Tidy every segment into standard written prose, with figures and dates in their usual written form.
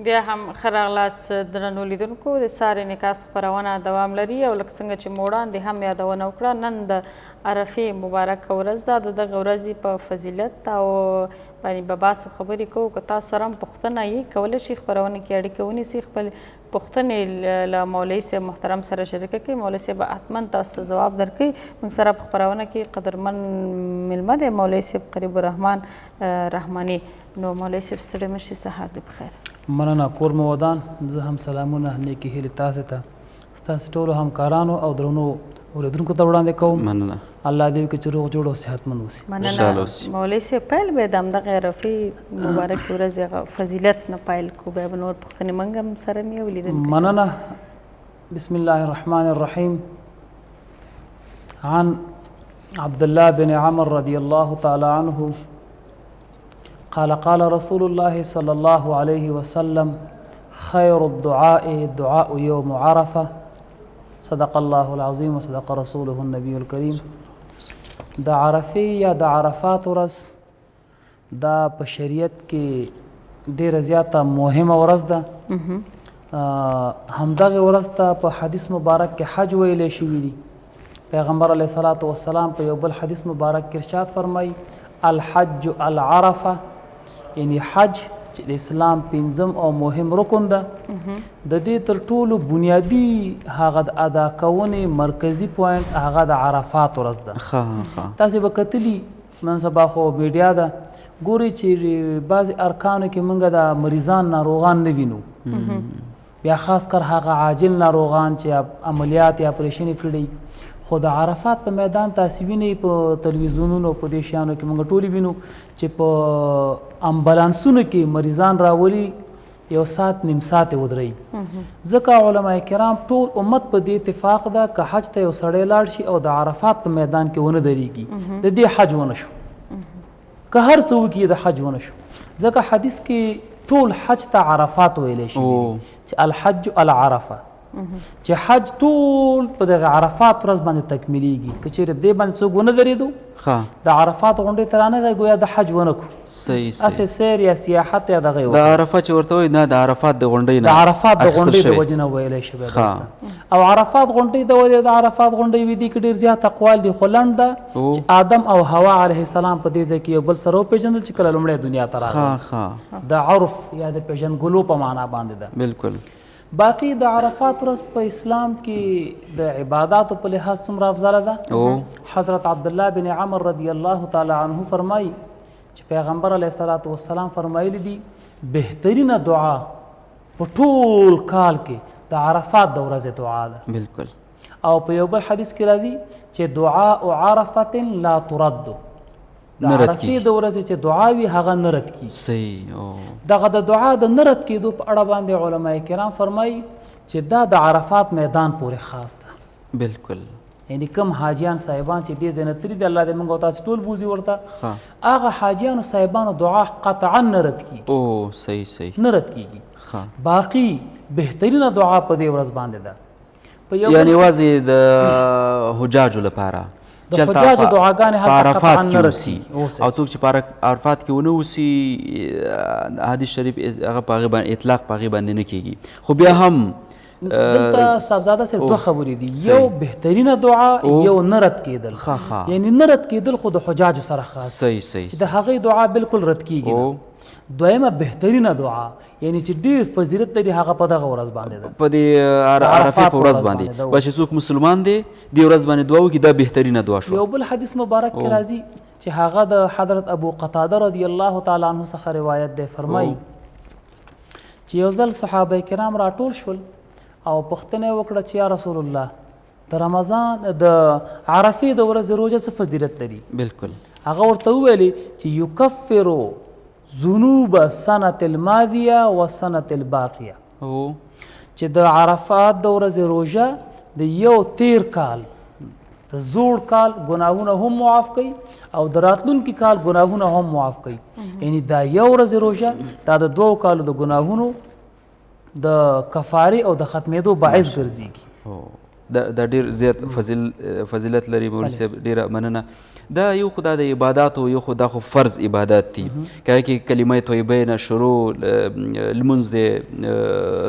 بیا هم ښه راغلاست درنو لیدونکو، د سار انعکاس خپرونه دوام لري او لکه څنګه چې مو وړاندې هم یادونه وکړه، نن د عرفې مبارکه ورځ ده. د دغه ورځې په فضیلت او باندې به بحث او خبرې کوو. که تاسو سره هم پوښتنه یې کولی شئ خپرونه کې اړیکه ونیسئ، خپل پوښتنې له مولوي صاحب محترم سره شریکه کړئ، مولوي صاحب به حتما تاسو ته ځواب درکړي. موږ سره په خپرونه کې قدرمن میلمه دی مولوي صاحب قریب الرحمن رحماني. نو مولوي صاحب ستړی مه شئ، سهار دې پخیر. مننه، کور مو ودان. زه هم سلامونه نیکې هیلې تاسې ته، ستاسې ټولو همکارانو او درنو اورېدونکو ته وړاندې کوم. مننه، الله دې وکړي چې روغ جوړ او صحتمند اوسي. مننه مولوي صاحب. پیل به د همدغې عرفې مبارکې ورځې هغه فضیلت نه پیل کړو، بیا به نور پوښتنې موږ هم سره مې ولیدونکو سره. مننه. بسم الله الرحمن الرحیم. عن عبد الله بن عمر رضی الله تعالی عنه قال قال رسول الله صلى الله عليه وسلم خير الدعاء دعاء يوم عرفة. صدق الله العظيم وصدق رسوله النبي الكريم. د عرفې یا د عرفات ورځ دا په شریعت کې ډیره زیاته مهمه ورځ ده. همدغه ورځ ته په حدیث مبارک کې حج ویلی شوي دي. پیغمبر علیه الصلاة والسلام په یو بل حدیث مبارک کې ارشاد فرمایي الحج العرفه، یعنی حج چې د اسلام پنځم او مهم رکن ده، د دې تر ټولو بنیادي هغه د ادا کونې مرکزي point هغه د عرفات ورځ ده. تاسې به کتلي نن سبا خو میډیا ده، ګورئ چې بعضې ارکانو کې موږ د مریضان ناروغان نه وینو، بیا خاص کر هغه عاجل ناروغان چې عملیات یا اپریشن یې کړي. خو د عرفات په میدان تاسې وینئ په تلویزیونونو په دې شیانو کې موږ ټولې وینو چې په امبولانسونو کې مریضان راولي، یو ساعت نیم ساعت یې ودروي. ځکه علما کرام ټول امت په دې اتفاق ده که حج ته یو سړی لاړ شي او د عرفات په میدان کې ونه درېږي د دې حج ونه شو، که هر څه وکړي د حج ونه شو. ځکه حدیث کې ټول حج ته عرفات ویلی شوي چې الحج العرفه، چې حج ټول په دغه عرفات ورځ باندې تکمیلیږي. که چېرې دې باندې څوک ونه درېدو د عرفات غونډې ته رانغی ګویا د حج ونه کړو، صحیح هسې سیر یا سیاحت یا دغه یې د عرفه چې ورته وایي نه، د عرفات د غونډۍ نه د عرفات د اخیستل غونډۍ د شوی. وجې نه ویلی شوی دلته. او عرفات غونډۍ د وجې د عرفات غونډۍ وي، دې کې ډېر زیات اقوال دي، خو لنډ ده چې آدم او حوا علیه السلام په دې ځای کې یو بل سره وپېژندل چې کله لومړی دنیا ته راغلل. د عرف یا د پېژندګلو په معنا باندې ده. باقی د عرفات ورځ په اسلام کې د عباداتو په لحاظ څومره افضله ده؟ حضرت عبدالله بن عمر رضی الله تعالی عنه فرمایي چې پیغمبر علیه الصلاة والسلام فرمایلی دي بهترینه دعا په ټول کال کې د عرفات د ورځې دعا ده. او په یو بل حدیث کې راځي چې دعاء عرفة لا ترد، د نه رد عرفې کیږي. د ورځې چې دعا وي هغه نه رد کیږي. دغه د دعا د نه رد کېدو په اړه باندې علما کرام فرمایي چې دا د عرفات میدان پورې خاص ده. یعنی کم حاجیان صاحبان چې دې ځای نه تللي دي، الله دې موږ او تاسې ټول بوځي ورته، هغه حاجیانو صاحبانو دعا قطعا نه رد کیږي. صحیح. نه رد کیږي. باقی بهترینه دعا په دې ورځ باندې ده. په یو یعنی بل یوازې د حجاجو لپاره د چې هلته حجاجو دعاګانې په هلته عرفات قطعاً کې نه رد اوسي. کیږي. اوسي. او څوک چې په عرفات کې ونه اوسي، حدیث شریف هغه په هغې باندې اطلاق په هغې باندې نه کیږي. خو بیا هم، دلته صاحبزاده صاحب دوه خبرې دي، یو بهترینه دعا، یو نه رد کېدل. یعنی نه رد کېدل خو د حجاجو سره خاص. صحیح. چې د هغې دعا بالکل رد کیږي نه. دویمه بهترینه دعا یعنی چې ډېر فضیلت لري هغه په دغه ورځ باندې ده، په دې د عرفې عرفات په ورځ په ورځ باندې. باندې ده. بس چې څوک مسلمان دی دې ورځ باندې دعا وکړي دا بهترینه دعا شوه. یو بل حدیث مبارک کې راځي چې هغه د حضرت ابو قتاده رضی الله تعالی عنه څخه روایت دی، فرمایي چې یو ځل صحابه کرام راټول شول او پوښتنه یې وکړه چې یا رسول الله د رمضان د عرفې د ورځې روژه څه فضیلت لري؟ هغه ورته وویلې چې یکفر ذنوب سنة الماضیه و سنة الباقیه. چې د عرفات د ورځې روژه د یو تیر کال د زوړ کال ګناهونه هم معاف کوي او د راتلونکي کال ګناهونه هم معاف کوي. یعنی دا یو ورځ روژه دا د دوو کالو د ګناهونو د کفارې او د ختمېدو باعث ګرځېږي. دا ډیر زیات فضیلت لري مولوي صاحب، ډیره مننه. دا یو خو دا د عباداتو، یو خو دا خو فرض عبادت دي، که کې کلمه طیبه نه شروع، لمونځ دی،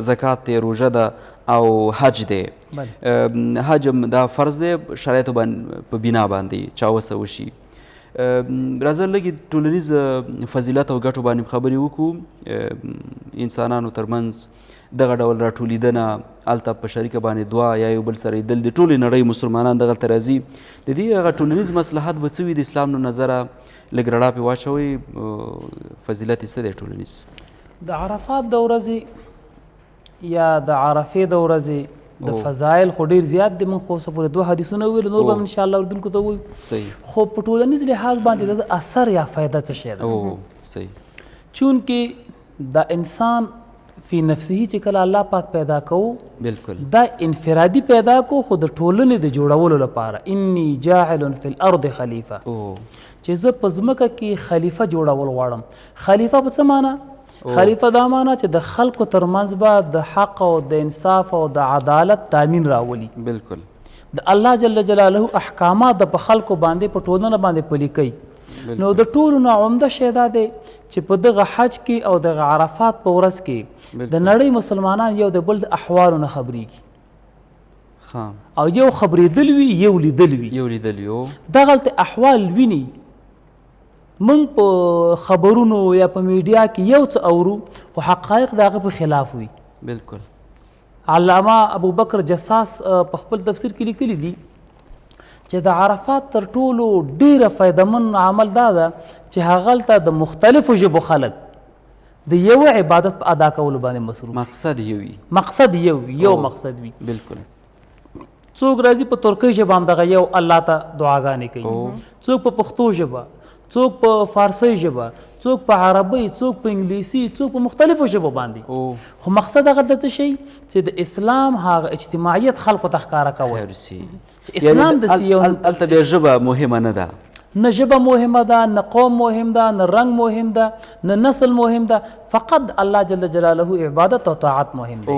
زکات دی، روژه ده او حج دی. حج هم دا فرض دی، شرایطو باندې په بنا باندې چا وسه وشي. راځه لږې ټولنیز فضیلت او ګټو باندې خبرې وکړو. انسانانو ترمنځ دغه ډول راټولیدنه، هلته په شریکه باندې دعا یا یو بل سره لیدل، د ټولې نړۍ مسلمانان دغلته راځي، د دې هغه ټولنیز مصلحت به څه وي د اسلام له نظره؟ لږ رڼا پرې واچوئ، فضیلت یې څه دی ټولنیز؟ د عرفات د ورځې یا د عرفې د ورځې د فضایل خو ډېر زیات دي. موږ خو اوسه پورې دوه حدیثونه وویل، نور به هم انشاءالله اورېدونکو ته ووایو. خو په ټولنیز لحاظ باندې د اثر یا فایده څه شی ده؟ صحیح. چونکې د انسان فی نفسه چې کله الله پاک پیدا کو، بالکل دا انفرادي پیدا کو، خو د ټولنې د جوړولو لپاره، انی جاعل فی الارض خلیفه، چې زه په ځمکه کې خلیفه جوړول غواړم. خلیفه په څه معنا؟ خلیفه دا معنا چې د خلکو ترمنځ به د حق او د انصاف او د عدالت تامین راولي. بالکل د الله جل جلاله احکامات د په خلکو باندې په ټولنه باندې پلي کوي. نو د ټولو نه عمده شی دا دی چې په دغه حج کې او دغه عرفات په ورځ کې د نړۍ مسلمانان یو د بل د احوالو نه خبرېږي. او یو خبرېدل وي، یو لیدل وي، یو لیدل وي. دغلته احوال ویني. موږ په خبرونو یا په میډیا کې یو څه اورو، خو حقایق د هغه په خلاف وي. بالکل علامه ابوبکر جساس په خپل تفسیر کې لیکلي دي چې د عرفات تر ټولو ډیره فایدهمن عمل دا ده چې هغلته د مختلفو ژبو خلک د یو عبادت په ادا کولو باندې مصروف، مقصد یو وي، مقصد یو وي، یو مقصد وي. بالکل څوک راځي په ترکۍ ژبه هم دغه یو الله ته دعاګانې کوي، څوک په پښتو ژبه، څوک په فارسۍ ژبه، څوک په عربۍ، څوک په انګلیسي، څوک په مختلفو ژبو باندې. خو مقصد هغه د څه شی چې د اسلام هغه اجتماعیت خلکو ته ښکاره کول، چې اسلام د یو هلته بیا ژبه مهمه نه ده، نه ژبه مهمه ده، نه قوم مهم ده، نه رنګ مهم ده، نه نسل مهم ده، فقط الله جل جلاله عبادت او طاعت مهم دی.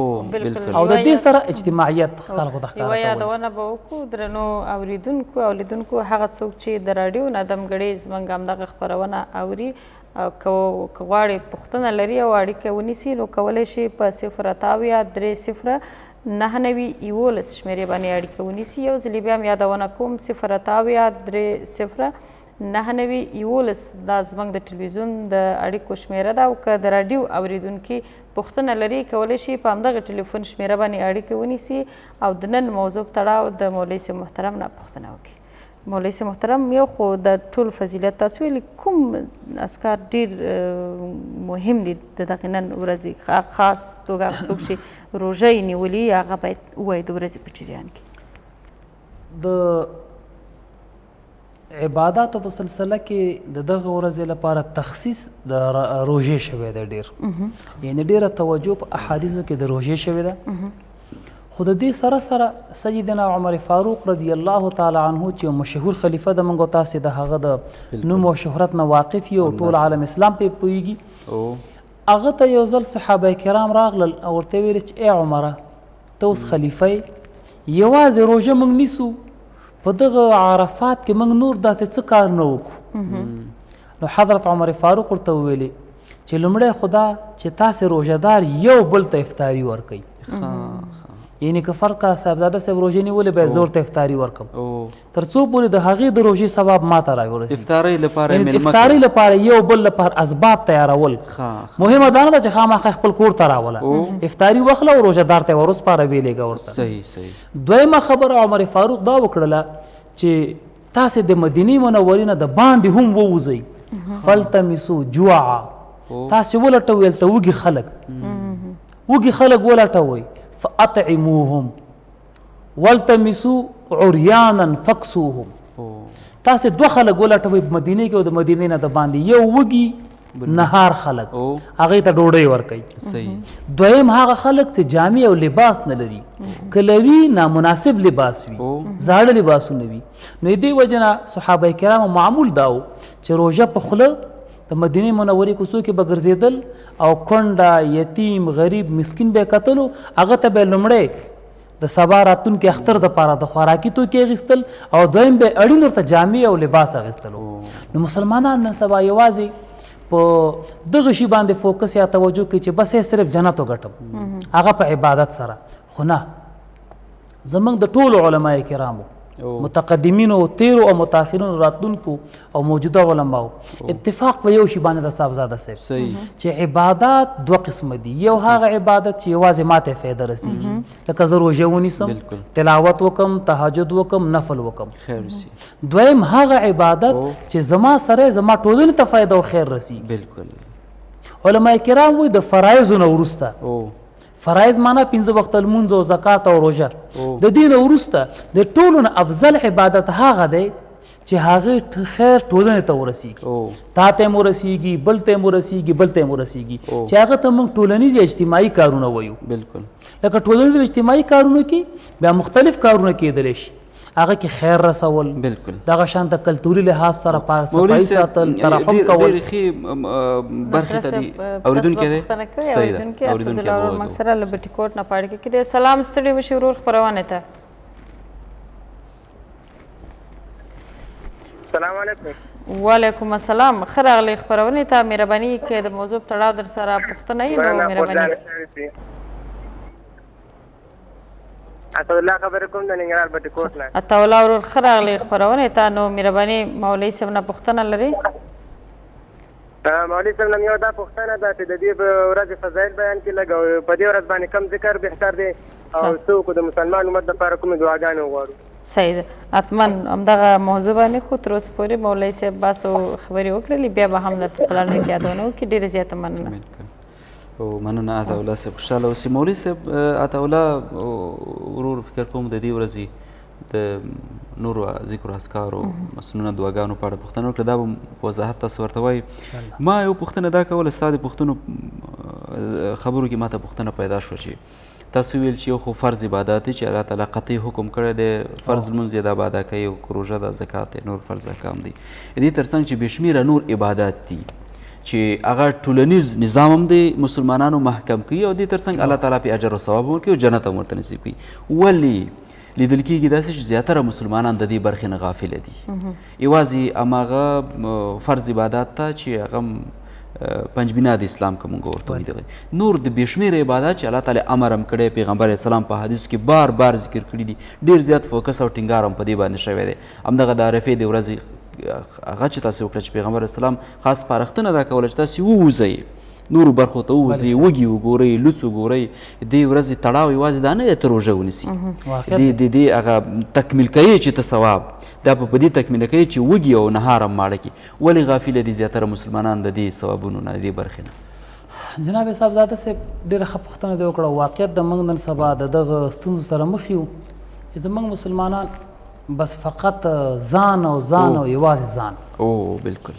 او د دې سره اجتماعیت خلکو ته ښکاره کول. یوه یادونه به وکړو درنو اورېدونکو او لیدونکو، هغه څوک چې د راډیو نه دمګړۍ زموږ همدغه خپرونه اوري، که غواړي پوښتنه لري او اړیکه ونیسي، نو کولی شي په 078 30 99 11 شمېرې باندې اړیکه ونیسي. یو ځلې بیا هم یادونه کوم، 078 30 99 11 دا زموږ د ټلویزیون د اړیکو شمېره ده. او که د راډیو اورېدونکي پوښتنه لري، کولی شي په همدغه ټلیفون شمېره باندې اړیکه ونیسي او د نن موضوع په تړاو د مولوي صاحب محترم نه پوښتنه وکړي. مولوي صاحب محترم، یو خو د ټول فضیلت تاسو ویلي، کوم اذکار ډېر مهم دي د دغې نن ورځې، خاص توګه هغه څوک چې روژه یې نیولي هغه باید ووایي د ورځې په جریان کې؟ د عباداتو په سلسله کې د دغه ورځې لپاره تخصیص د روژې شوی دی ډېر، یعنې ډېره توجه په احادیثو کې د روژې شوې ده. خو د دې سره سره سیدنا عمر فاروق رضی الله تعالی عنه چې یو مشهور خلیفه ده، موږ تاسې د هغه د نوم او شهرت نه واقف یو، ټول عالم اسلام پرې پوهېږي. هغه ته یو ځل صحابه کرام راغلل او ورته یې ویل چې ای عمره، ته اوس خلیفه یې، یوازې روژه موږ نیسو، په دغه عرفات کې موږ نور داسې څه کار نه وکړو. نو حضرت عمر فاروق ورته وویلې چې لومړی خدا چې تاسې روژهدار یو بل ته افطاري ورکوئ، یعنی که فرض کړه صاحبزاده صاحب روژه نیولې، باید زه ورته افطاري ورکړم تر څو پورې د هغې د روژې ثواب ما ته راورسي. افطارۍ لپاره یو بل لپاره اسباب تیارول مهمه دا نه ده چې خامخا خپل کور ته راوله، افطاري واخله او روژهدار ته یې وروسپاره ویلېږه ورته. دویمه خبره عمر فاروق دا وکړله چې تاسې د مدینې منورې نه د باندې هم ووځئ، فلتمسو جوعا، تاسې ولټوئ هلته وږي خلک، وږي خلک ولټوئ، فاطعموهم والتمسوا عريانا فاكسوهم. تاسې دوه خلک ولټوئ په مدینې کې او د مدینې نه د باندې، یو وږي نهار خلک هغې ته ډوډۍ ورکوي، دویم هغه خلک چې جامې او لباس نه لري، که لري نامناسب لباس وي، زاړه لباسونه وي. نو دې وجې نه صحابه کرامو معمول دا و چې روژه په خوله د مدینې منورې کوڅو کې به ګرځېدل او کونډه، یتیم، غریب، مسکین به یې کتلو، هغه ته به یې لومړی د سبا راتلونکي اختر دپاره د خوراکي توکي اخیستل، او دویم به اړین ورته جامې او لباس اخیستلو. نو مسلمانان نن سبا یوازې په دغه شي باندې فوکس یا توجه کوي چې بس یې صرف جنت وګټم، هغه په عبادت سره. خو نه، زمونږ د ټولو علماء کرامو، متقدمینو، تیرو او متأخرینو، راتلونکو او موجوده علماو اتفاق په یو شي باندې د صاحبزاده صاحب چې عبادات دوه قسمه دي. یو هغه عبادت چې یوازې ماته فایده رسیږي، لکه زه روژه ونیسم، تلاوت وکم، تهجد وکم، نفل وکم. دویم هغه عبادت چې زما سره زما ټولنې ته فایده او خیر رسیږي. بالکل. علماء کرام وایي د فرایضو نه وروسته، فرایض معنا 5 وخته لمونځ او زکات او روژه، د دې نه وروسته د ټولو نه افضل عبادت هغه دی چې هغه خیر ټولنې ته ورسیږي، تا ته هم ورسیږي، بل ته هم ورسیږي، بل ته هم ورسیږي، چې هغه ته موږ ټولنیز اجتماعي کارونه وایو. بالکل. لکه ټولنیز اجتماعي کارونو کې بیا مختلف کارونه کېدلی شي، هغه کې خیر رسول، بالکل، دغه شان د کلتوري لحاظ سره صفايي ساتل، ترحم کول. ډېرې ښې برخې ته دي اورېدونکی دی. صحیح ده، اورېدونکی اسدالله ورور موږ سره له بټي کوټ نه په اړیکه کې دی. سلام، ستړي وشي ورور خپرونې ته. سلام علیکم. وعلیکم السلام، ښه راغلې خپرونې ته. مهرباني که د موضوع په تړاو در سره پوښتنه یې نو مهرباني. عطاالله خبرې کوم د ننګرهار بټي کوټ نه. عطاالله ورور ښه راغلې خپرونې ته. نو مهرباني مولوي صاحب نه پوښتنه لري؟ مولوي صاحب نه یو دا پوښتنه ده چې د دې ورځې فضایل بیان کړي لږ، او په دې ورځ باندې کوم ذکر بهتر دی، او څوک د مسلمان امت لپاره کومې دعاګانې وغواړو؟ صحیح ده، حتما همدغه موضوع باندې خو تر اوسه پورې مولوي صاحب باسو خبرې وکړلې، بیا به هم درته په لنډه کې یادونه وکړي. ډېره زیاته مننه. او مننه عطاالله صاحب، خوشحاله اوسې. مولوي صاحب عطاالله ورور فکر کوم د دې ورځې د نورو ذکر اذکارو مسنونه دعاګانو په اړه پوښتنه وکړه، دا به په وضاحت تاسو ورته وایي. ما یو پوښتنه دا کوله، ستا د پوښتنو خبرو کې ماته پوښتنه پیدا شوه چې تاسو ویل چې یو خو فرض عبادت دی چې الله تعالی قطعي حکم کړی دی، فرض لمونځ یې دا به ادا کوي، روژه ده، زکات دی، نور فرض احکام دي. د دې ترڅنګ چې بې شمېره نور عبادات دي چې هغه ټولنیز نظام هم دی مسلمانانو محکم کوي، او دې ترڅنګ الله تعالی پې اجر او ثواب ورکوي او جنت هم ورته نصیب کوي. ولې لیدل کېږي داسې چې زیاتره مسلمانان د دې برخې نه غافله دي، یوازې هماغه فرض عبادات ته چې هغه پنځ بنا د اسلام که مونږ ورته وایو دغه نور د بې شمېره عبادات چې الله تعالی امر هم کړی، پیغمبر علیه السلام په حدیثو کې بار بار ذکر کړي دي، ډېر زیات فوکس او ټینګار هم په دې باندې شوی دی. همدغه د عرفې د ورځې هغه چې تاسې وکړه چې پیغمبر علیه السلام خاص سپارښتنه دا کوله چې تاسې ووځئ، نورو برخو ته ووځئ، وږي وګورئ، لوڅ وګورئ. دې ورځې تړاو یوازې دا نه دی ته روژه ونیسي، دې هغه تکمیل کوي چې ته ثواب دا په دې تکمیل کوي چې وږي او نهار هم ماړه کړي. ولې غافله دي زیاتره مسلمانان د دې ثوابونو نه، د دې برخې نه؟ جناب صاحبزاده صاحب ډېره ښه پوښتنه دې وکړه. واقعیت د موږ نن سبا د دغه ستونزو سره مخ یو چې زموږ مسلمانان بس فقط ځان او ځان او یوازې ځان. او بالکل.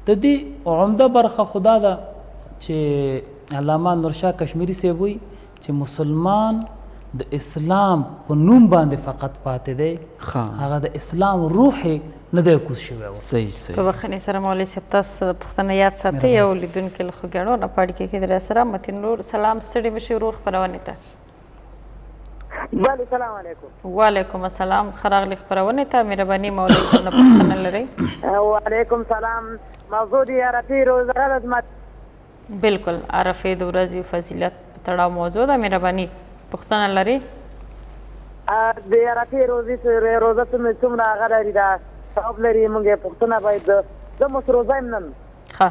د دې عمده برخه خو دا ده چې علامه نورشاه کشمیري صاحب وایي چې مسلمان د اسلام په نوم باندې فقط پاتې دی، هغه د اسلام روح یې نه دی کوز شوی. صحیح صحیح. په بخښنې سره مولوي صاحب تاسو پوښتنه یاد ساتئ. یو لیدونکی له خوږیاڼو نه په اړیکه کې دی راسره، متین ورور سلام، ستړي مه شئ ورور خپرونې ته. بله سلام علیکم. وعلیکم السلام، ښه راغلې خپرونې ته. مهرباني مولوي صاحب نه پوښتنه لرئ؟ وعلیکم سلام. موضوع د عرفې روزه ده زما. بالکل، عرفې د ورځې فضیلت په تړاو موضوع ده. مهرباني پوښتنه لرئ؟ د عرفې روزې روزه څومره هغه لري، دا ثواب لري؟ موږ یې پوښتنه باید زه مو روزه یم نن. ښه،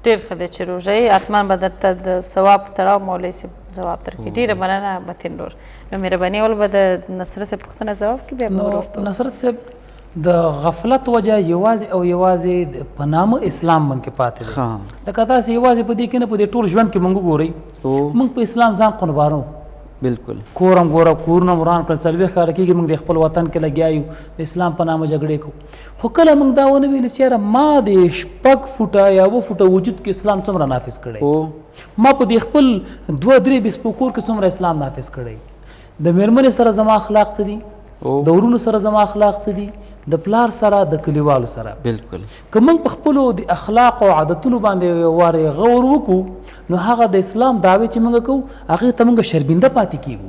ډېر ښه دی چې روژه یې، حتما به درته د ثواب په تړاو مولوي صاحب ځواب درکړي. ډېره مننه متین ورور. نو مهرباني اول به د نصرت صاحب پوښتنه ځواب کړي، بیا به ورور ته. نصرت صاحب د غفلت وجه یوازې او یوازې په نامه اسلام مونږ کې پاتې دی. لکه تاسې یوازې په دې کې نه، په دې ټول ژوند کې مونږ وګورئ، مونږ په اسلام ځان قربانو. بالکل. کور هم ګوره، کورونه هم وران کړل، 40 کاله کېږي مونږ د خپل وطن کې لګیا یو، د اسلام په نامه جګړې کوو. خو کله مونږ دا ونه ویل چې یاره ما د 6 فوټه یا 7 فوټه وجود کې اسلام څومره نافذ کړی، ما په دې خپل 2-3 بسپو کور کې څومره اسلام نافذ کړی، د مېرمنې سره زما اخلاق څه دي، د ورونو سره زما اخلاق څه دي، د پلار سره، د کلیوالو سره. بالکل. که موږ په خپلو د اخلاق او عادتونو باندې یو وارې غور وکړو، نو هغه د اسلام دعوې چې موږ کوو هغې ته موږ شرمنده پاتې کېږو،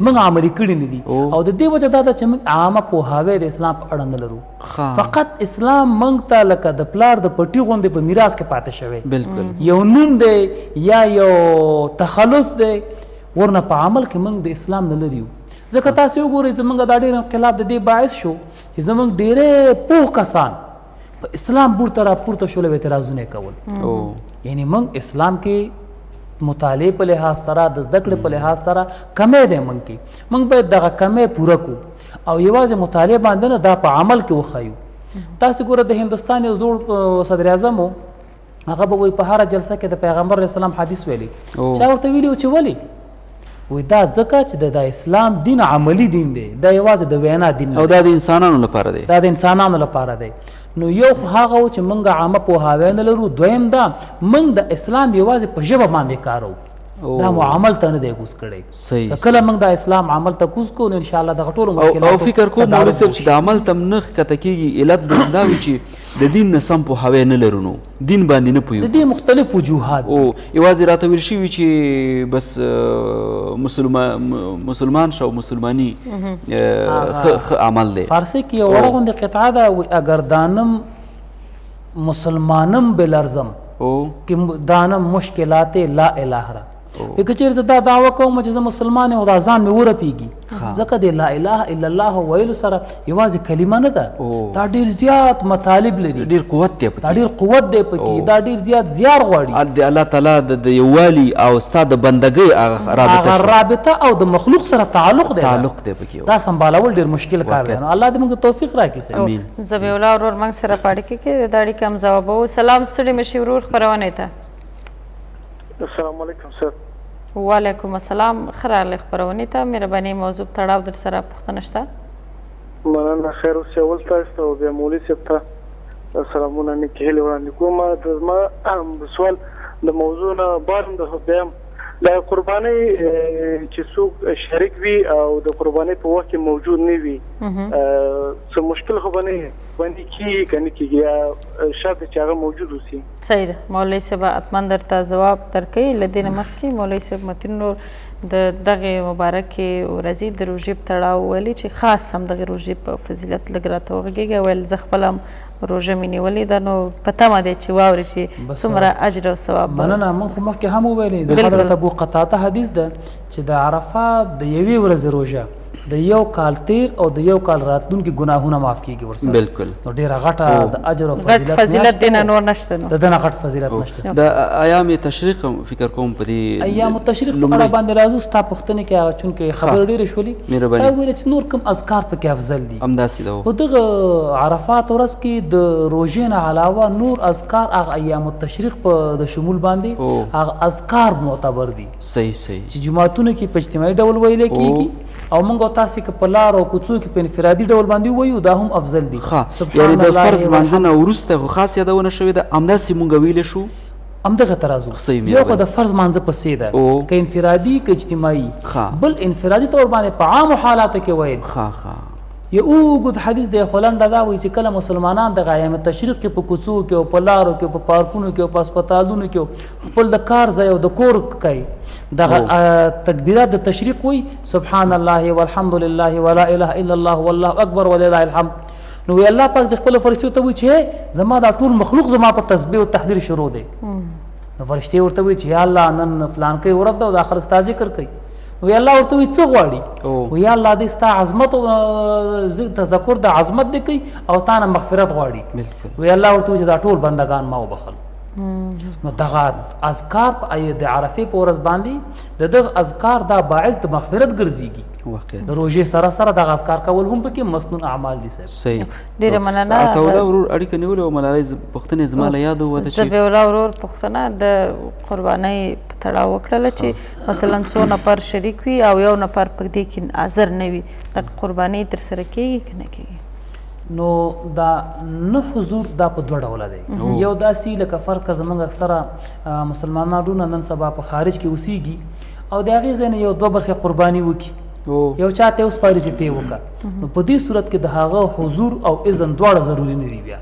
موږ عملي کړي نه دي. او د دې وجه دا ده چې موږ عامه پوهاوی د اسلام په اړه نه لرو. فقط اسلام موږ ته لکه د پلار د پټي غوندې په میراث کې پاتې شوی. بالکل. یو نوم دی یا یو تخلص دی، ورنه په عمل کې موږ د اسلام نه لري یو. ځکه تاسې وګورئ زموږ دا ډېر انقلاب د دې باعث شو چې زموږ ډېری پوه کسان په اسلام پورته راپورته شول او اعتراضونه یې کول. یعنی موږ اسلام کې مطالعې په لحاظ سره، د زده کړې په لحاظ سره کمی دی موږ کې. موږ باید دغه کمی پوره کړو او یوازې مطالعه باندې نه، دا په عمل کې وښیو. تاسې ګوره د هندوستان یو زوړ صدر اعظم و، هغه به وایي په هره جلسه کې د پیغمبر علیه السلام حدیث ویلی. چا ورته ویلي و چې ولې؟ وایي دا ځکه چې د اسلام دین عملي دین دی، دا یوازې د وینا دین نه او دا د انسانانو لپاره دی. دا د انسانانو لپاره دی. نو یو خو هغه و چې موږ عامه پوهاوی نه لرو، دویم دا موږ د اسلام یوازې په ژبه باندې کارو، دا مو عمل ته نه دی کوز کړی. که کله موږ د اسلام عمل ته کوز کړو نو انشاءالله دغه ټولو مشکلاتو او فکر کوم مولوي صاحب چې د عمل ته نه ښکته کېږي، علت به همدا وي چې د دین نه سم پوهاوی نه لرو، نو دین باندې نه پوهېږو. د دې مختلف وجوهات او یوازې راته ویل شوي چې بس مسلمان شه او مسلماني ښه عمل دی. فارسي کې یو وړه غوندې قطعه ده، وایي اګر دانم مسلمانم بلرزم که دانم مشکلات لا اله را. که چېرې زه دا دعوه کوم چې زه مسلمان یم او دا ځان مې ورپېږي، ځکه د لا اله الا الله ویلو سره یوازې کلمه نه ده، دا ډېر زیات مطالب لري، ډېر قوت دی پکې، دا ډېر قوت دی پکې، دا ډېر زیات زیار غواړي. د الله تعالی د یووالي او ستا د بندګۍ هغه رابطه هغه رابطه او د مخلوق سره تعلق دی، تعلق دی پکې. دا سمبالول ډېر مشکل کار دی. نو الله دې موږ ته توفیق راکړي. امین. ذبیح الله ورور موږ سره په اړیکه کې دا اړیکه هم ځوابوو. سلام، ستړي مه شي ورور خپرونې ته. السلام علیکم سر. وعلیکم السلام، ښه راغلې خپرونې ته. مهرباني موضوع په تړاو در سره پوښتنه شته؟ مننه، خیر اوسې. اول تاسو ته او بیا مولوي صاحب ته سلامونه، نیکې هیلې وړاندې کوم. د زما سوال د موضوع نه بار هم د بیا هم د قربانۍ چې څوک شریک وي او د قربانۍ په وخت کې موجود نه وي، څه مشکل خو به نه وي، باندې کېږي که نه کېږي، یا شرط چې هغه موجود اوسي؟ صحیح ده مولوي صاحب، حتما درته ځواب درکوي. له دې نه مخکې مولوي صاحب متین نور د دغې مبارکې ورځې د روژې په تړاو ویلي چې خاص هم دغې روژې په فضیلت لږ راته وغږېږي. ویل زه خپله هم روژه مې نیولې ده، نو په تمه دی چې واوري چې څومره اجر او ثواب. مننه. موږ خو مخکې هم وویلې د حضرت ابو قتاده حدیث ده چې د عرفات د یوې ورځې روژه د یو کال تیر او د یو کال راتلونکي ګناهونه معاف کیږي ورسره. بالکل. نو ډیره غټه د اجر او غټ فضیلت دی، نه نور نشته. نو د دنه غټ فضیلت نشته. د ایام تشریق فکر کوم په دې ایام تشریق په اړه باندې راځو. ستا پوښتنې کې هغه چونکې خبرې ډېرې شولې، تا وویل چې نور کوم اذکار پکې افضل دي. همداسې ده. په دغه عرفات ورځ کې د روژې نه علاوه نور اذکار هغه ایام التشریق په د شمول باندې هغه اذکار معتبر دي. صحیح صحیح. چې جوماتونو کې په اجتماعي ډول ویل کېږي او موږ او تاسې که په لار او کوڅو کې په انفرادي ډول باندې ووایو دا هم افضل دي. یعنې د فرض لمانځه نه وروسته خو خاص یادونه شوې ده، همداسې موږ ویلی شو. همدغه ته راځو. یو خو د فرض لمانځه پسې ده، که انفرادي که اجتماعي. بل انفرادي طور باندې په عامو حالاتو کې ویل. یو اوږد حدیث دی خو لنډه دا وایي چې کله مسلمانان د ایام تشریق کې په کوڅو کې او په لارو کې او په پارکونو کې او په هسپتالونو کې خپل د کار ځای او د کور کوي دغه تکبیرات د تشریق وایي سبحان الله والحمد لله ولا اله الا الله والله اکبر ولله الحمد. نو وی الله پاک د خپلو فرشتو ته وایي چې زما دا ټول مخلوق زما په تسبیح او تحلیل شروع دی. نو فرشتې ورته وایي چې یا الله نن فلانکی ورځ ده او دا خلک ستا ذکر کوي. وی الله ورته وایي څه غواړي؟ وی الله دې ستا عظمت او تذکر د عظمت دې کوي او تا نه مغفرت غواړي. وی الله ورته وایي چې دا ټول بندګان ما وبخل. نو دغه اذکار په د عرفې په ورځ باندې د دغه اذکار دا باعث د مغفرت ګرځېږي. د روژې سره سره دغه اذکار کول هم پکې مسنون اعمال دي. صاحب صحیح. ډېره مننه. عطاالله ورور اړیکه نیولې وه، ملالۍ پوښتنې زما له یاده ووته چې ذبیح الله ورور پوښتنه د قربانۍ په تړاو وکړله چې مثلا څو نفر شریک وي او یو نفر په دې کې حاضر نه وي، د قربانۍ ترسره کېږي که نه کېږي؟ نو دا نه حضور دا په دوه ډوله دی. یو داسې لکه فرض که زموږ اکثره مسلمانان وروڼه نن سبا په خارج کې اوسېږي او د هغې ځای نه یو دوه برخې قرباني وکړي. یو چاته وسپاري چې ته وکړه، نو په دې صورت کې د هغه حضور او اذن دواړه ضروري نه دي بیا،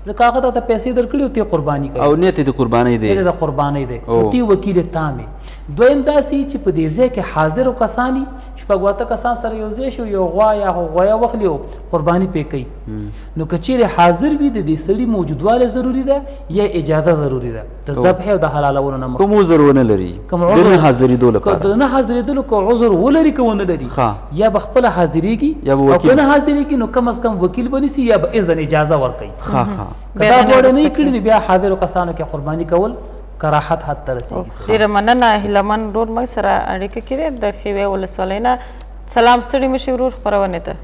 ځکه هغه ته پیسې درکړي او ته قرباني کوي او نیت د قرباني دی، نیت د قرباني دی، نو ته وکیل تامي. دویم داسې چې په دې ځای کې حاضر کسانی شپږ اته کسان سره یو ځای شو، یو غوا یا غویا واخلي او قرباني پې کوي، نو که چیرې حاضر وي د دې سړي موجودوالی ضروري ده یا اجازه ضروري ده د ذبح او د حلالولو نه کوم عذر ونه لري، کوم عذر د نه حاضرېدو لپاره، که د نه حاضرېدلو که عذر ولري که ونه لري، یا به خپله حاضرېږي او که نه حاضرېږي نو کم از کم وکیل به نیسي یا به اذن اجازه ورکوي. که دا دواړه نه کړي نو بیا حاضرو کسانو کې قرباني کول کراحت حد ته رسېږي. ډېره مننه هیله من ورور موږ سره اړیکه کې دی د ښېوې ولسوالۍ نه. سلام، ستړي مه شئ ورور خپرونې ته.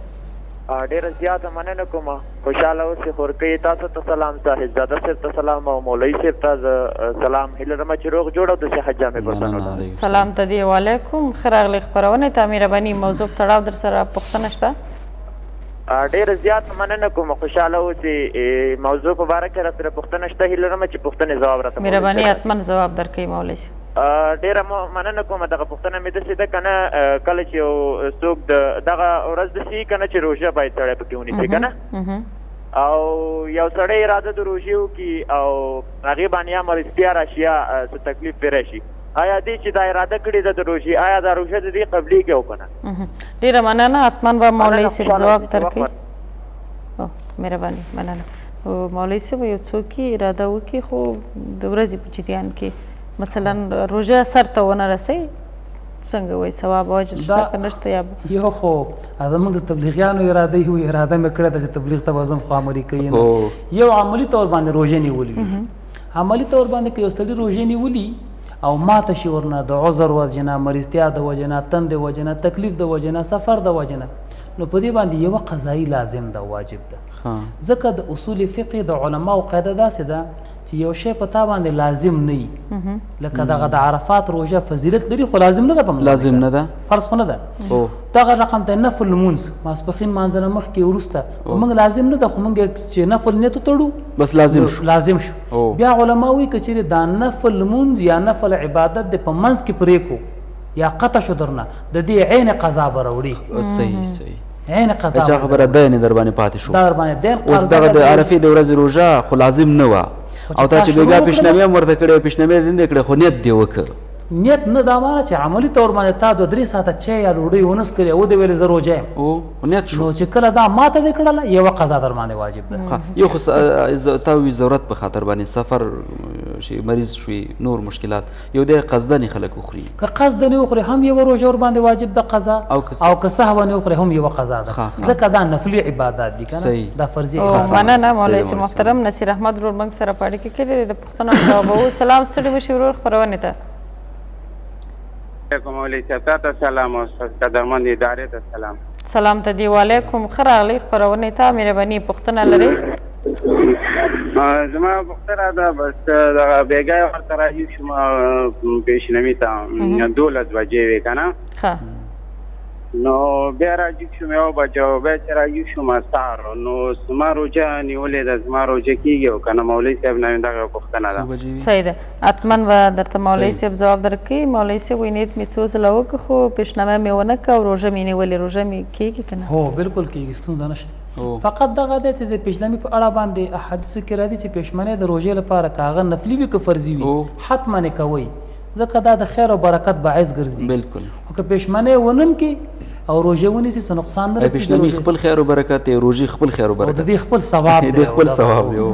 ډېره زیاته مننه کوم، خوشحاله اوسئ خورکۍ. تاسو ته سلام، صاحبزاده صاحب ته سلام او مولوي صاحب ته سلام. هیله لرم چې روغ جوړ او د صحت جامې پر تن ولرئ. سلام ته دی وعلیکم، ښه راغلې خپرونې ته. مهرباني، موضوع په تړاو در سره پوښتنه شته؟ ډېره زیاته مننه کوم، خوشحاله اوسئ. موضوع په باره کې راسره پوښتنه شته، هیله لرم چې پوښتنې ځواب راته مهرباني حتما ځواب درکوي مولوي صاحب. ډېره مننه کوم. دغه پوښتنه مې داسې ده که نه، کله چې یو څوک د دغه ورځ داسې که نه چې روژه باید سړی پکې ونیسي که نه، او یو سړی اراده د روژې وکړي او هغې باندې یا مرضتیا راشي یا څه تکلیف پرې راشي، آیا دې چې دا اراده کړې ده د روژې، آیا دا روژه د دې قبلېږي او که نه؟ ډېره مننه، حتما به مولوي صاحب ځواب درکړي. مهرباني، مننه. مولوي صاحب، یو څوک اراده وکړي خو د ورځې په جریان کې مثلا روژه سر ته ونه رسوي، څنګه وایي ثواب او اجر شته که نشته؟ یا یو خو زموږ د تبلیغیانو اراده وي، اراده مې کړې ده چې تبلیغ ته به ځم خو عملي کوي نه. یو عملي طور باندې روژه نیولي وي، عملي طور باندې که یو سړي روژه نیولي او ماته شي ورنه د عذر وجې نه، مریضتیا د وجې نه، تندې وجې نه، تکلیف د وجې نه، سفر د وجې نه، نو په دې باندې یوه قضایي لازم ده، واجب ده. ځکه د اصول فقه د علماو قاعده داسې ده چې یو شی په تا باندې لازم نه وي، لکه دغه د عرفات روژه فضیلت لري خو لازم نه ده، په لازم نه ده، فرض خو نه ده. دغه رقم ته نفل لمونځ ماسپښین لمانځه نه مخکې وروسته موږ لازم نه ده، خو موږ چې نفل نیت وتړو بس لازم شو، لازم شو. بیا علما وایي که چېرې دا نفل لمونځ یا نفل عبادت د په منځ کې پرېکو یا قطع شو درنه، د دې عین قضا به راوړي. صحیح صحیح، عین قضا. چا خبره دین در باندې پاتې شو، دا در باندې دین. اوس دغه د عرفې د ورځې روژه خو لازم نه وه، او تا چې بېګا پیشنامې هم ورته کړې، پیشنامې دې نه کړې، خو نیت دې وکړ. نیت نه دا معنی چې عملي طور باندې تا دوه درې ساعته چای یا ډوډۍ ونه څکلې او دې ویلې زه روژه یم، نیت شو، نو چې کله دا ماته دې کړله یوه قضا در باندې واجب ده. یو خو تا وي ضرورت په خاطر باندې سفر شي، مریض شوي، نور مشکلات، یو دی قصداً خلک وخوري، که قصداً وخوري هم یوه روژه ورباندې واجب ده قضا، او که سهواً وخوري هم یوه قضا ده، ځکه دا نفلي عبادات دي که نه، دا فرضي عبادات. مننه مولوي صاحب محترم. نصیر احمد ورور موږ سره په اړیکه کې دی، د پوښتنو ځوابوو. سلام، ستړي مه شئ ورور خپرونې ته. علیکم مولوي صاحب، تاته سلام او قدرمن ادارې ته سلام. سلام ته دی وعلیکم، ښه راغلئ خپرونې ته. مهرباني، پوښتنه لرئ؟ زما پوښتنه ده بس دغه بېګا یې ورته راجع شوم پیشنمي ته 12 بجې وې که نه، نو بیا راجع شوم یوه بجه، او بیا چې راجع شوم سهار، نو زما روژه نیولې ده، زما روژه کېږي او که نه؟ مولوي صاحب نه مې دغه پوښتنه ده. صحیح ده، حتما به درته مولوي صاحب ځواب درکړي. مولوي صاحب وایي نیت مې څو ځله وکړ خو پیشنامه مې ونه کړه او روژه مې نیولې، روژه مې کېږي که نه؟ هو بالکل کېږي، ستونزه نشته. فقط دغه دی چې د پیشنامې په اړه باندې احادیثو کې راځي چې پیشمنې د روژې لپاره که هغه نفلي وي که فرضي وي حتما یې کوئ، ځکه دا د خیر او برکت باعث ګرځي. بالکل. خو که پیشمنې ونم کې او روژه ونیسي څه نقصان نه رسېږي. پیشنامې خپل خیر او برکت دی، روژې خپل خیر او برکت، او د دې خپل ثواب دی، د خپل ثواب دی.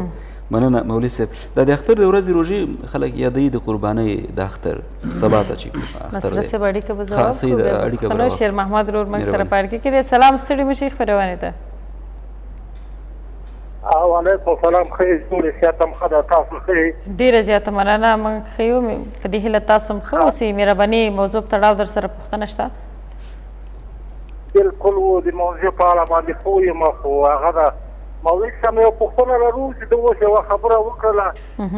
مننه مولوي صاحب. دا د اختر د ورځې روژې خلک یادوي، د قربانۍ د اختر سبا ته چې اختر دی. نصر صاحب اړیکه به ځواب کړو. شیر محمد ورور موږ سره په اړیکه کې دی. سلام، ستړي مه شئ خپرونې ته. وعلیکم السلام، ښه یې جوړې، صحت هم ښه ده، تاسو ښه یې؟ ډېره زیاته مننه، موږ ښه یو، په دې هیله تاسو هم ښه اوسئ. مهرباني، موضوع په تړاو در سره پوښتنه شته؟ بالکل، و د موضوع په اړه باندې پوه یم، خو هغه ده مولوي صاحب یوه پوښتنه لرو چې ده اوس یوه خبره وکړله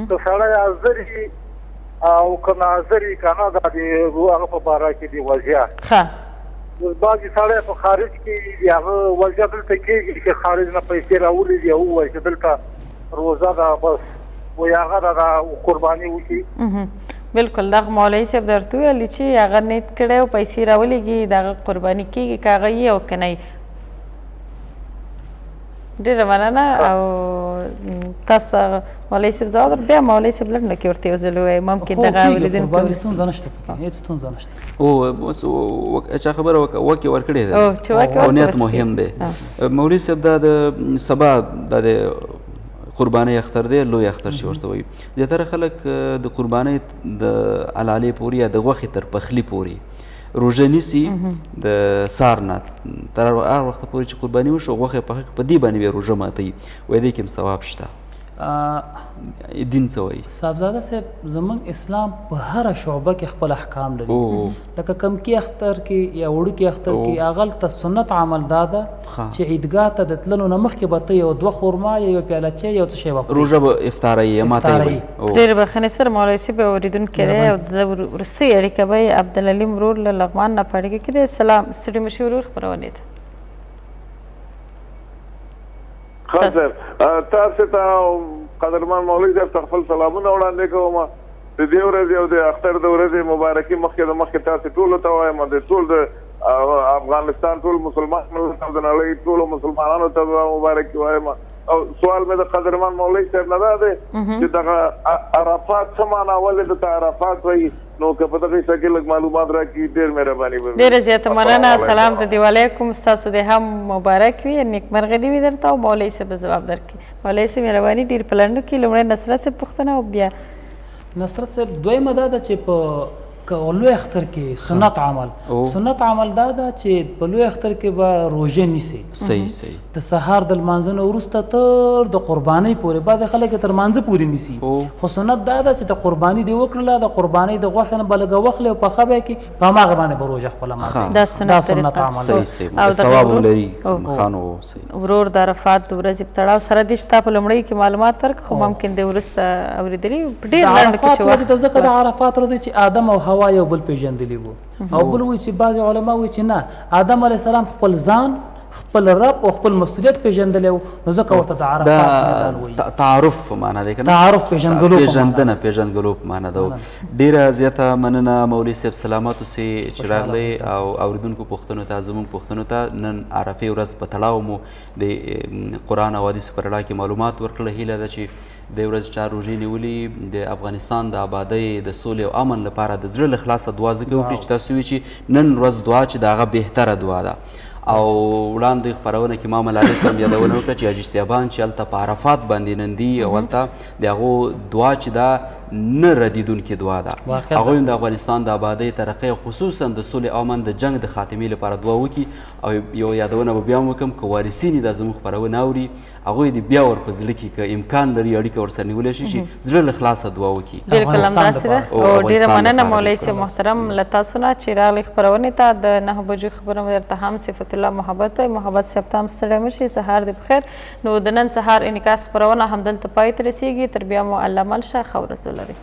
که سړی حاضر وي او که ناظر وي که نه، دا د هغه په باره کې د وضعیه. ښه، اوس بعضې سړی په خارج کې د هغه وضعیه دلته کېږي چې خارج نه پیسې راولېږي او ووایي چې دلته روزه ده بس، وایي هغه ده دا قرباني وکړي. بالکل دغه مولوي صاحب درته وویل چې هغه نیت کړی او پیسې راولېږي، د هغه قرباني کېږي که هغه یې او که نه. ډېره مننه. او تاسو مولوي صاحب ځواب بیا مولوي صاحب لنډه کې ورته یو ځل ووایي، ممکن دغه اورېدونکي قرباني ستونزه نشته پکې، هېڅ ستونزه نشته. او اوس چا خبره وکې ورکړې ده او نیت مهم دی. مولوي صاحب دا د سبا دا د قربانۍ اختر دی، لوی اختر چې ورته وایي. زیاتره خلک د قربانۍ د علالې پورې یا د غوښې تر پخلي پورې روژه نیسي، د سار نه تر هغه وخته پورې چې قرباني وشو غوښه یې پخه کړه، په دې باندې بیا روژه ماتوي. وایي دې کې هم ثواب شته. دین څه وایي؟ صاحبزاده صاحب زمونږ اسلام په هره شعبه کې خپل احکام لري، لکه کمکي اختر کې یا وړوکي اختر کې هغلته سنت عمل دا ده چې عیدګاه ته د تللو نه مخکې به ته یو دوه خورما یا یو پیاله چای یو څه شی وخورې، روژه به افطاروي یا ماتوي. ډېرې بخښنې سره مولوي صاحب اورېدونکی دی او د وروستۍ اړیکه به یې عبدالعلیم ورور له لغمان نه په اړیکه کې دی. سلام، ستړي مشي ورور، خپرونې ته. ښه صاحب، تاسو ته او قدرمن مولوي صاحب ته خپل سلامونه وړاندې کوم. د دې ورځې او د اختر د ورځې مبارکي مخکې د مخکې تاسو ټولو ته وایم، د ټول د افغانستان ټول مسلمان ملت او د نړۍ ټولو مسلمانانو ته مبارکي وایم. او سوال مې د قدرمن مولوي صاحب نه دا دی چې دغه عرفات څه معنا، ولې د عرفات وایي؟ نو که په دغه حصه کې لږ معلومات راکړي ډېر مهرباني به وي. ډېره زیاته مننه. سلام د دې علیکم، ستاسو دې هم مبارک وي، نیکمرغه دې وي درته او مولوي صاحب به ځواب درکړي. مولوي صاحب مهرباني ډېر په لنډو کې لومړی نصرت صاحب پوښتنه او بیا نصرت صاحب. دویمه دا ده چې په لوی اختر کې سنت عمل، سنت عمل دا ده چې په لوی اختر کې به روژه نیسي. صحیح صحیح. د سهار د لمانځه نه وروسته تر د قربانۍ پورې، بعضې خلک یې تر لمانځه پورې نیسي، خو سنت دا ده چې د قرباني دې وکړله، د قربانۍ د غوښې نه به لږه واخلې او پخه به یې کړې، په هماغه باندې به روژه خپله ماتوي. دا سنت عمل. صحیح صحیح. ثواب هم لري. ورور د عرفات د ورځې په تړاو سره دې چې تا په لومړیو کې معلومات ورکړ، خو ممکن دې وروسته اورېدلي په ډېر لنډو کې چې وخت ځکه د عرفات ورځې چې آدم او هوا یو بل پیژندلی وو، او بل وایي چې بعضې علما وایي چې نه، آدم علیه السلام خپل ځان، خپل رب او خپل مسؤلیت پیژندلی و، نو ځکه ورته د عرفات میدان وایي. تعارف په معنا دی که نه؟ تعارف، پیژندګلو په پیژندنه، پیژندګلو په معنا ده. ډېره زیاته مننه مولوي صاحب، سلامت اوسې چې راغلی او اورېدونکو پوښتنو ته، زموږ پوښتنو ته نن عرفې ورځ په تړاو مو د قرآن او حدیث په رڼا کې معلومات ورکړل. هیله ده چې د ورځ چا روژې نیولي د افغانستان د آبادۍ، د سولې او امن لپاره د زړه له خلاصه دعا ځکه وکړي چې تاسو وي چې نن ورځ دعا چې د هغه بهتره دعا ده. او وړاندې خپرونه کې ما ملالۍ سره یادونه وکړه چې حاجي صاحبان چې هلته په عرفات باندې نن دي او هلته د هغو دعا چې ده نه ردېدونکې دعا ده، هغوی هم د افغانستان د آبادۍ، ترقۍ او خصوصا د سولې او امن د جنګ د خاتمې لپاره دعا وکړي. او یو یادونه به بیا هم وکړم، که وارثین یې دا زموږ خپرونه اوري، هغوی دې بیا ور په زړه کې که امکان لري اړیکه ورسره نیولی شي چې زړه له خلاصه دعا وکړي. بالکل همداسې ده. او ډېره مننه مولوي صاحب محترم له تاسو نه چې راغلي خپرونې ته. د 9 بجو خبرونه درته هم صفت الله محبت وایي. محبت صاحب ته هم ستړی مه شئ، سهار دې پخیر. نو د نن سهار انعکاس خپرونه همدلته پای ته رسېږي. تر بیا مو الله مل شه، ښه ورځ ولرئ.